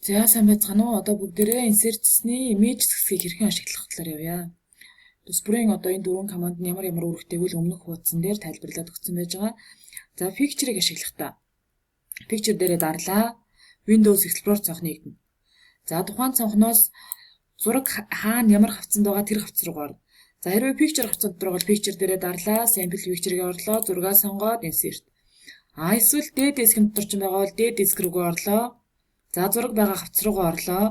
За, сайн байцгаана уу? Одоо бүгдээрээ insert-сний image хэсгийг хэрхэн ашиглах талаар явъя. Төс бүрийн одоо энэ дөрвөн команд нь ямар ямар үүрэгтэйг үл өмнөх хуудсан дээр тайлбарлаад өгсөн байж байгаа. За, picture-ыг ашиглахдаа picture дээрээ дарлаа. Windows Explorer цонх нэгдэнэ. За, тухайн цонхноос зураг хаана ямар хавцанд байгаа тэр хавц руу орно. За, хэрвээ picture хавцанд дотор бол picture дээрээ дарлаа, sample picture-ыг орлоо, зургаа сонгоод insert. А эсвэл D дискэн дотор ч байгаа бол D диск рүүгээ орлоо. За, зураг байгаа хавц руугаа орлоо.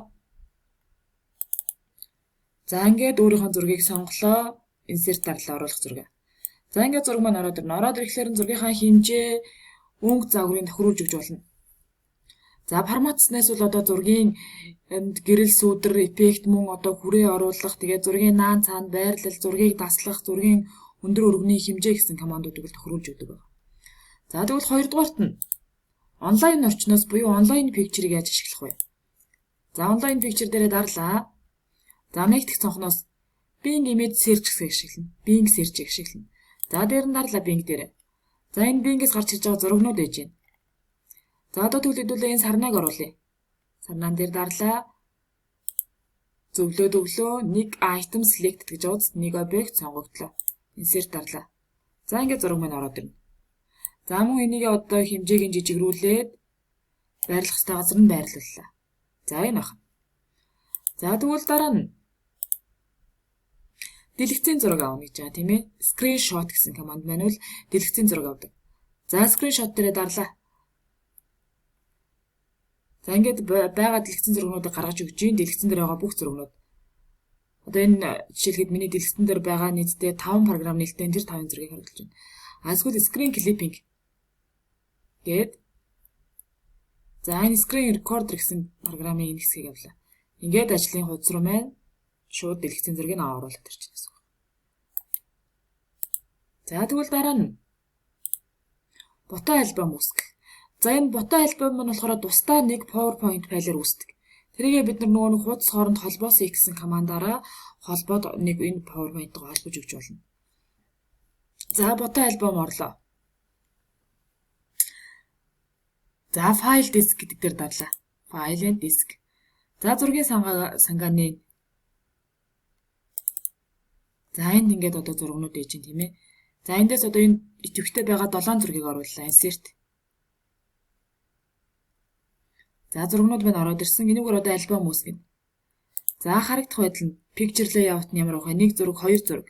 За, ингээд өөрийнхөө зургийг сонголоо. Insert дарлаа, оруулах зураг. За, ингээд зураг маань ороод ирнэ. Ороод ирэхлээр нь зургийнхаа хэмжээ, өнгө загварыг тохируулж өгч болно. За, форматснаас бол одоо зургийн гэрэл сүүдэр, эффект мөн одоо хүрээ оруулах, тэгээд зургийн наан цаана байрлал, зургийг таслах, зургийн өндөр өргөний хэмжээ гэсэн командуудыг л тохируулж өгдөг байна. За, тэгвэл хоёрдугаарт нь онлайн орчноос буюу онлайн picture-ыг яаж ашиглах вэ? За, онлайн picture дээрээ дарлаа. За, нэгдэх цонхноос Bing image search гэсгийг ашиглана. Bing search-ийг ашиглана. За, дээр нь дарлаа Bing дээр. За, энэ Bing-ээс гарч ирж байгаа зурагнууд байж байна. За, одоо тэгвэл хэдүүлээ энэ сарнайг оруулъя. Сарнаан дээр дарлаа. Зөвлөөд өглөө нэг item select гэж явуулс, нэг объект сонгогдлоо. Insert дарлаа. За, ингээд зураг маань ороод ирнэ. За, мөн энийг одоо хэмжээг нь жижигрүүлээд байрлах ёстой газар нь байрлууллаа. За, энэ байна. За, тэгвэл дараа нь дэлгэцийн зураг авна гэж байгаа, тийм ээ. Screenshot гэсэн команд маань бол дэлгэцийн зураг авдаг. За, screenshot дээрээ дарлаа. За, ингээд байгаа дэлгэцийн зургнуудыг гаргаж өгч чинь дэлгэцэн дээр байгаа бүх зургнууд. Одоо энэ жишээлхэд миний дэлгэцэн дээр байгаа нийтдээ 5 програм нээлттэй, тэр 5 зургийг харуулж байна. А эсвэл screen clipping гээд, за, энэ screen recorder гэсэн програмын энэ хэсгийг авлаа. Ингээд ажлын хуудас руу маань шууд дэлгэцийн зургийг аваад оруулаад ирчихнэ гэсэн үг. За, тэгвэл дараа нь фото альбом үүсгэх. За, энэ фото альбом нь болохоор тусдаа нэг PowerPoint файлаар үүсдэг. Тэрийгээ бид нар нөгөө нэг хуудас хооронд холбоос хийх гэсэн командаараа холбоод нэг энэ PowerPoint-ыг холбож өгч болно. За, фото альбом орлоо. За, файл диск гэдэг дээр дарлаа. Файлын диск. За, зургийн сангаа сангааны. За, энд ингээд одоо зургнууд ээж чинь, тийм ээ. За, эндээс одоо энэ идэвхтэй байгаа 7 зургийг орууллаа. Insert. За, зургнууд маань ороод ирсэн. Энүүгээр одоо альбом үүсгэнэ. За, харагдах байдал нь picture layout нь ямар вэ? Нэг зураг, хоёр зураг.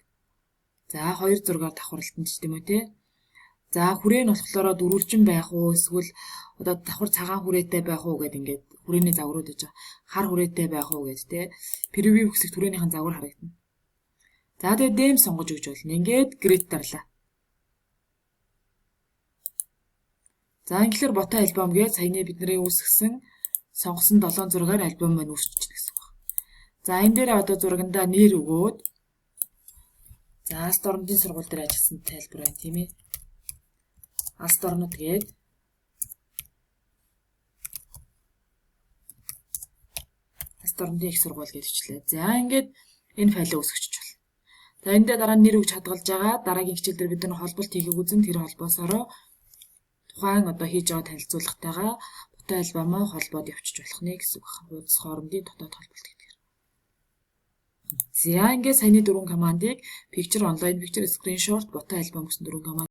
За, хоёр зургаар давхарлалтан ч тийм үү те. За, хүрээ нь болохоор дөрвөлжин байх уу, эсвэл одоо давхар цагаан хүрээтэй байх уу гэд ингээд хүрээний загварууд гэж хар хүрээтэй байх уу гэд те. Preview хэсэгт хүрээнийхэн загвар харагдана. За, тэгээ дэм сонгож өгч болно. Ингээд grid дарлаа. За, инглээр бото альбом гэж саяны бидний үүсгэсэн сонгосон 7 зургаар альбом маань үүсчихнэ гэсэн үг. За, энэ дээр одоо зурагндаа нэр өгөөд, за, Алт орнодын сургууль дээр ажилласан тайлбар байна, тийм ээ. Алт орнод гээд Алт орнодын их сургууль гэж өчлээ. За, ингээд энэ файлаа үүсгэж болно. За, энэ дээр дараа нь нэр өгч хадгалж байгаа. Дараагийн хичээл дээр бид нар холболт хийхийг үзэн тэр холбоосороо тухайн одоо хийж байгаа танилцуулгатайгаа фото альбомоо холбоод явчих болох нэ гэсэн үг байна. Хуудас хоорондын дотоод холболт гэдгээр. За, ингээд саяны дөрвөн командыг picture, online picture, screenshot, фото альбом гэсэн дөрвөн команд